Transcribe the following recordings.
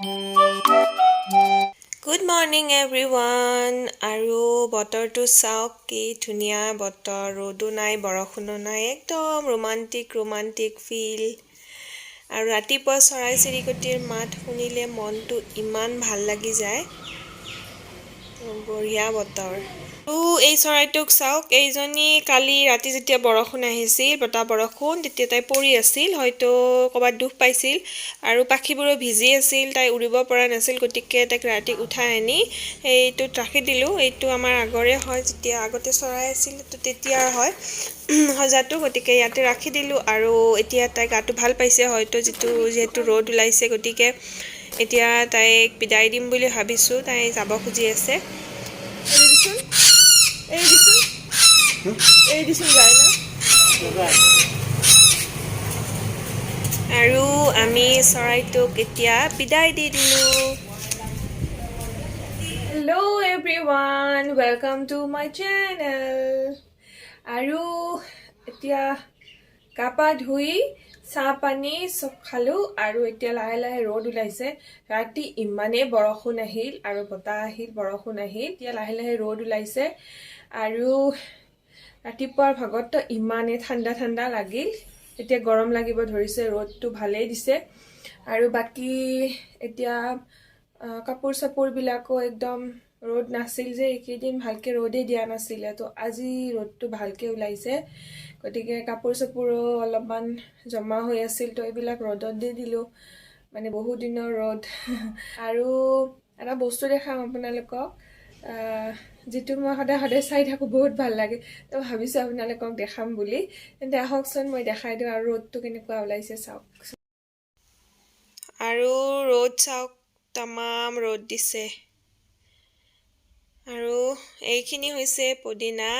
Good morning everyone. আৰু বতৰটো চাওক, কি ধুনীয়া বতৰ। ৰ'দো নাই, বৰষুণো নাই, একদম ৰোমান্টিক ৰোমান্টিক ফিল। আৰু ৰাতিপুৱা চৰাই চিৰিকটিৰ মাত শুনিলে মনটো ইমান ভাল লাগি যায়। বঢ়িয়া বতৰ। আৰু এই চৰাইটোক চাওক। এইজনী কালি ৰাতি যেতিয়া বৰষুণ আহিছিল, বতাহ বৰষুণ, তেতিয়া তাই পৰি আছিল। হয়তো ক'ৰবাত দুখ পাইছিল আৰু পাখিবোৰো ভিজি আছিল। তাই উৰিব পৰা নাছিল, গতিকে তাইক ৰাতি উঠাই আনি এইটোত ৰাখি দিলোঁ। এইটো আমাৰ আগৰে হয়, যেতিয়া আগতে চৰাই আছিল তো তেতিয়াৰ হয় সজাটো। গতিকে ইয়াতে ৰাখি দিলোঁ আৰু এতিয়া তাই গাটো ভাল পাইছে হয়তো, যিহেতু ৰ'দ ওলাইছে। গতিকে এতিয়া তাইক বিদায় দিম বুলি ভাবিছোঁ। তাই যাব খুজি আছে। এৰি দিচোন, এৰি দিচোন, এৰি দিচোন, যায় না। আৰু আমি চৰাইটোক এতিয়া বিদায় দি দিলোঁ। Hello everyone, welcome to my channel. আৰু এতিয়া গা পা ধুই চাহ পানী চব খালোঁ আৰু এতিয়া লাহে লাহে ৰ'দ ওলাইছে। ৰাতি ইমানেই বৰষুণ আহিল আৰু বতাহ আহিল, বৰষুণ আহিল। এতিয়া লাহে লাহে ৰ'দ ওলাইছে আৰু ৰাতিপুৱাৰ ভাগততো ইমানেই ঠাণ্ডা ঠাণ্ডা লাগিল, এতিয়া গৰম লাগিব ধৰিছে। ৰ'দটো ভালেই দিছে। আৰু বাকী এতিয়া কাপোৰ চাপোৰবিলাকো একদম ৰ'দ নাছিল যে এইকেইদিন, ভালকৈ ৰ'দেই দিয়া নাছিলে। তো আজি ৰ'দটো ভালকৈ ওলাইছে, গতিকে কাপোৰ চাপোৰো অলপমান জমা হৈ আছিল, তো এইবিলাক ৰ'দত দি দিলোঁ, মানে বহুত দিনৰ ৰ'দ। আৰু এটা বস্তু দেখাম আপোনালোকক, যিটো মই সদায় সদায় চাই থাকোঁ, বহুত ভাল লাগে। তো ভাবিছোঁ আপোনালোকক দেখাম বুলি। তেন্তে আহকচোন, মই দেখাই দিওঁ। আৰু ৰ'দটো কেনেকুৱা ওলাইছে চাওক। আৰু ৰ'দ চাওক, তামাম ৰ'দ দিছে। আৰু এইখিনি হৈছে পদিনা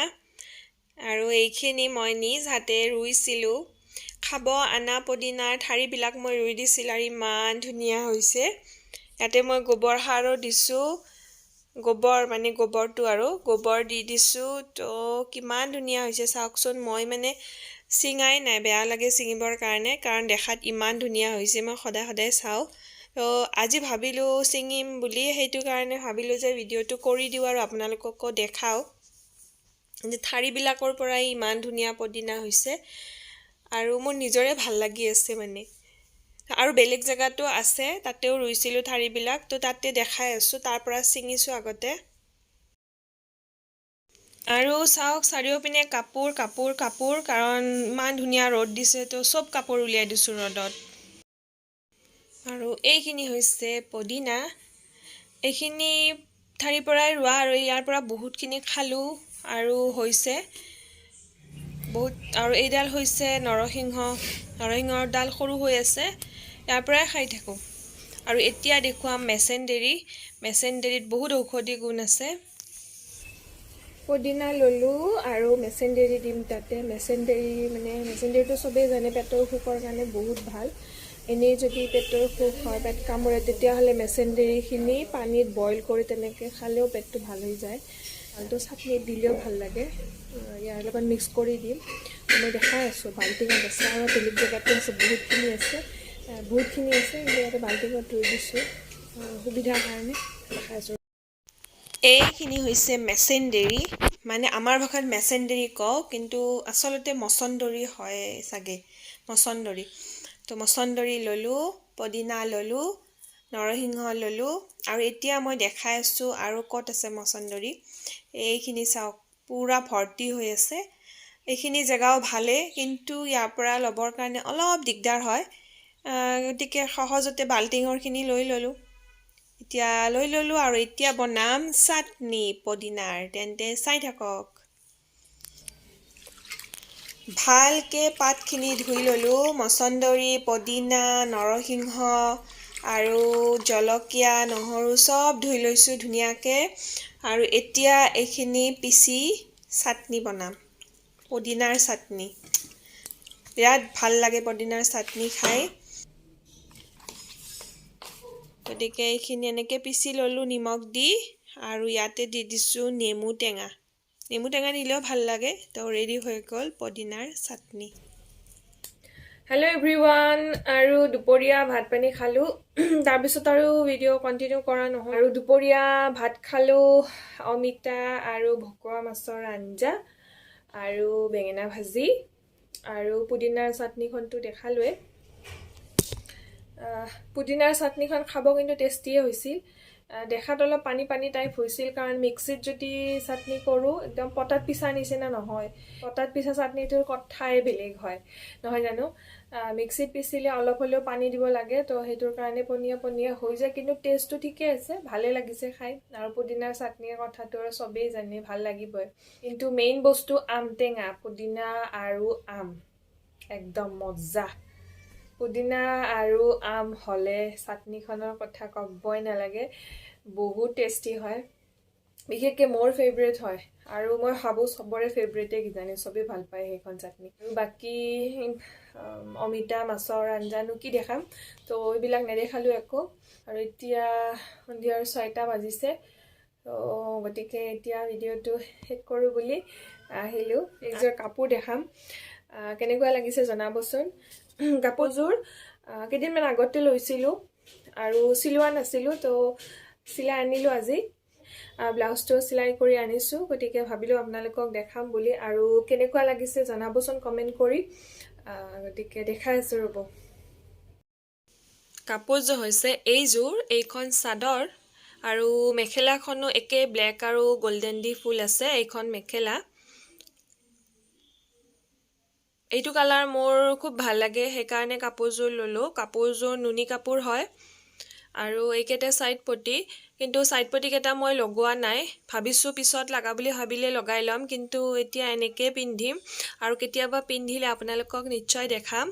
আৰু এইখিনি মই নিজ হাতে ৰুইছিলোঁ। খাব আনা পদিনাৰ ঠাৰিবিলাক মই ৰুই দিছিলোঁ আৰু ইমান ধুনীয়া হৈছে। ইয়াতে মই গোবৰ সাৰো দিছোঁ, গোবৰ মানে গোবৰটো আৰু গোবৰ দি দিছোঁ। তো কিমান ধুনীয়া হৈছে চাওকচোন। মই মানে ছিঙাই নাই, বেয়া লাগে ছিঙিবৰ কাৰণে, কাৰণ দেখাত ইমান ধুনীয়া হৈছে, মই সদায় সদায় চাওঁ। তো আজি ভাবিলোঁ ছিঙিম বুলি, সেইটো কাৰণে ভাবিলোঁ যে ভিডিঅ'টো কৰি দিওঁ আৰু আপোনালোককো দেখাওঁ যে ঠাৰিবিলাকৰ পৰাই ইমান ধুনীয়া পদিনা হৈছে আৰু মোৰ নিজৰে ভাল লাগি আছে মানে। আৰু বেলেগ জেগাতো আছে, তাতেও ৰুইছিলোঁ ঠাৰিবিলাক, তো তাতে দেখাই আছোঁ, তাৰ পৰা ছিঙিছোঁ আগতে। আৰু চাওক, চাৰিওপিনে কাপোৰ কাপোৰ কাপোৰ, কাৰণ ইমান ধুনীয়া ৰ'দ দিছে, তো চব কাপোৰ উলিয়াই দিছোঁ ৰ'দত। আৰু এইখিনি হৈছে পদিনা। এইখিনি ঠাৰিৰ পৰাই ৰোৱা আৰু ইয়াৰ পৰা বহুতখিনি খালোঁ আৰু হৈছে বহুত। আৰু এইডাল হৈছে নৰসিংহ। নৰসিংহৰ ডাল সৰু হৈ আছে, ইয়াৰ পৰাই খাই থাকোঁ। আৰু এতিয়া দেখুৱাম মেচেণ্ডেৰী। মেচেণ্ডেৰীত বহুত ঔষধি গুণ আছে। পদিনা ল'লোঁ আৰু মেচেণ্ডেৰী দিম তাতে। মেচেণ্ডেৰী মানে মেচেণ্ডেৰীটো চবেই জানে, পেটৰ অসুখৰ কাৰণে বহুত ভাল। এনেই যদি পেটৰ অসুখ হয়, পেট কামোৰে, তেতিয়াহ'লে মেচেণ্ডেৰীখিনি পানীত বইল কৰি তেনেকৈ খালেও পেটটো ভাল হৈ যায়। আৰু চাটনিত দিলেও ভাল লাগে। ইয়াৰ লগত মিক্স কৰি দিম। মই দেখাই আছোঁ, বাল্টিঙত আছে আৰু বেলেগ জেগাতো আছে, বহুতখিনি আছে, বহুতখিনি আছে, কিন্তু ইয়াতে বাল্টিঙত ৰুই দিছোঁ সুবিধাৰ কাৰণে। দেখাই আছোঁ। এইখিনি হৈছে মেচেণ্ডেৰী, মানে আমাৰ ভাষাত মেচেণ্ডেৰী কওঁ, কিন্তু আচলতে মচন্দৰী হয় চাগে, মচন্দৰী। তো মচন্দৰী ল'লোঁ, পদিনা ল'লোঁ, নৰসিংহ ল'লোঁ আৰু এতিয়া মই দেখাই আছোঁ আৰু ক'ত আছে মচন্দৰী। এইখিনি চাওক, পূৰা ভৰ্তি হৈ আছে। এইখিনি জেগাও ভালেই, কিন্তু ইয়াৰ পৰা ল'বৰ কাৰণে অলপ দিগদাৰ হয়। গতিকে সহজতে বাল্টিঙৰখিনি লৈ ল'লোঁ। এতিয়া লৈ ল'লোঁ আৰু এতিয়া বনাম চাটনি পদিনাৰ। তেন্তে চাই থাকক। ভালকৈ পাতখিনি ধুই ল'লোঁ। মচন্দৰী, পদিনা, নৰসিংহ আৰু জলকীয়া, নহৰু চব ধুই লৈছোঁ ধুনীয়াকৈ। আৰু এতিয়া এইখিনি পিচি চাটনি বনাম, পদিনাৰ চাটনি। বিৰাট ভাল লাগে পদিনাৰ চাটনি খাই। গতিকে এইখিনি এনেকৈ পিচি ল'লোঁ নিমখ দি আৰু ইয়াতে দি দিছোঁ নেমু টেঙা। নেমু টেঙা দিলেও ভাল লাগে। তো ৰেডি হৈ গ'ল পদিনাৰ চাটনি। হেল্ল' এভৰিৱান, আৰু দুপৰীয়া ভাত পানী খালোঁ। তাৰপিছত আৰু ভিডিঅ' কণ্টিনিউ কৰা নহ'ল। আৰু দুপৰীয়া ভাত খালোঁ অমিতা আৰু ভকুৱা মাছৰ আঞ্জা আৰু বেঙেনা ভাজি আৰু পুদিনাৰ চাটনিখনটো দেখালোৱে। পুদিনাৰ চাটনিখন খাব কিন্তু টেষ্টিয়ে হৈছিল। দেখাত অলপ পানী পানী টাইপ হৈছিল, কাৰণ মিক্সিত যদি চাটনি কৰোঁ, একদম পটাত পিছা নিচিনা নহয়। পটাত পিছা চাটনিটোৰ কথাই বেলেগ হয়, নহয় জানো? মিক্সিত পিচিলে অলপ হ'লেও পানী দিব লাগে, তো সেইটোৰ কাৰণে পনীয়া পনীয়া হৈ যায়। কিন্তু টেষ্টটো ঠিকে আছে, ভালে লাগিছে খাই। আৰু পুদিনাৰ চাটনিৰ কথাটো আৰু চবেই জানে, ভাল লাগিবই। কিন্তু মেইন বস্তু আম টেঙা, পুদিনা আৰু আম একদম মজা। পুদিনা আৰু আম হ'লে চাটনিখনৰ কথা ক'বই নালাগে, বহুত টেষ্টি হয়। বিশেষকৈ মোৰ ফেভৰেট হয় আৰু মই ভাবোঁ চবৰে ফেভৰেটে কিজানি, চবেই ভাল পায় সেইখন চাটনি। আৰু বাকী অমিতা মাছৰ আঞ্জানো কি দেখাম, তো এইবিলাক নেদেখালোঁ একো। আৰু এতিয়া সন্ধিয়াৰ 6টা বাজিছে, তো গতিকে এতিয়া ভিডিঅ'টো শেষ কৰোঁ বুলি আহিলোঁ। এইযোৰ কাপোৰ দেখাম, কেনেকুৱা লাগিছে জনাবচোন। কাপোৰযোৰ কেইদিনমান আগতে লৈছিলোঁ আৰু চিলোৱা নাছিলোঁ, তো চিলাই আনিলোঁ আজি। ব্লাউজটো চিলাই কৰি আনিছোঁ, গতিকে ভাবিলোঁ আপোনালোকক দেখাম বুলি। আৰু কেনেকুৱা লাগিছে জনাবচোন কমেণ্ট কৰি। গতিকে দেখাই আছোঁ, ৰ'ব। কাপোৰযোৰ হৈছে এইযোৰ, এইখন চাদৰ আৰু মেখেলাখনো একে ব্লেক আৰু গল্ডেন দি ফুল আছে এইখন মেখেলা। এইটো কালাৰ মোৰ খুব ভাল লাগে, সেইকাৰণে কাপোৰযোৰ ল'লোঁ। কাপোৰযোৰ নুনি কাপোৰ হয় আৰু এইকেইটা ছাইড পটি, কিন্তু ছাইড পটিকেইটা মই লগোৱা নাই। ভাবিছোঁ পিছত লগা বুলি ভাবিলে লগাই ল'ম, কিন্তু এতিয়া এনেকৈয়ে পিন্ধিম আৰু কেতিয়াবা পিন্ধিলে আপোনালোকক নিশ্চয় দেখাম।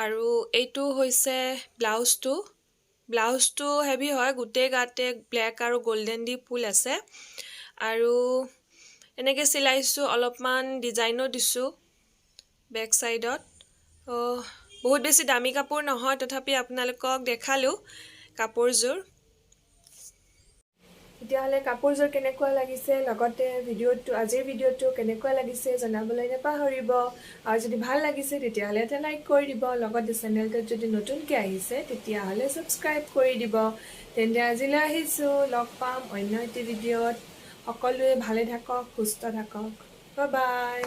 আৰু এইটো হৈছে ব্লাউজটো। ব্লাউজটো হেভি হয়, গোটেই গাতে ব্লেক আৰু গল্ডেন দি ফুল আছে আৰু এনেকৈ চিলাইছোঁ, অলপমান ডিজাইনো দিছোঁ বেক চাইডত। বহুত বেছি দামী কাপোৰ নহয়, তথাপি আপোনালোকক দেখালোঁ কাপোৰযোৰ। তেতিয়াহ'লে কাপোৰযোৰ কেনেকুৱা লাগিছে, লগতে ভিডিঅ'টো, আজিৰ ভিডিঅ'টো কেনেকুৱা লাগিছে জনাবলৈ নাপাহৰিব। আৰু যদি ভাল লাগিছে, তেতিয়াহ'লে এটা লাইক কৰি দিব, লগতে চেনেলটোত যদি নতুনকৈ আহিছে, তেতিয়াহ'লে ছাবস্ক্ৰাইব কৰি দিব। তেন্তে আজিলৈ আহিছোঁ, লগ পাম অন্য এটি ভিডিঅ'ত। সকলোৱে ভালে থাকক, সুস্থ থাকক। Bye bye.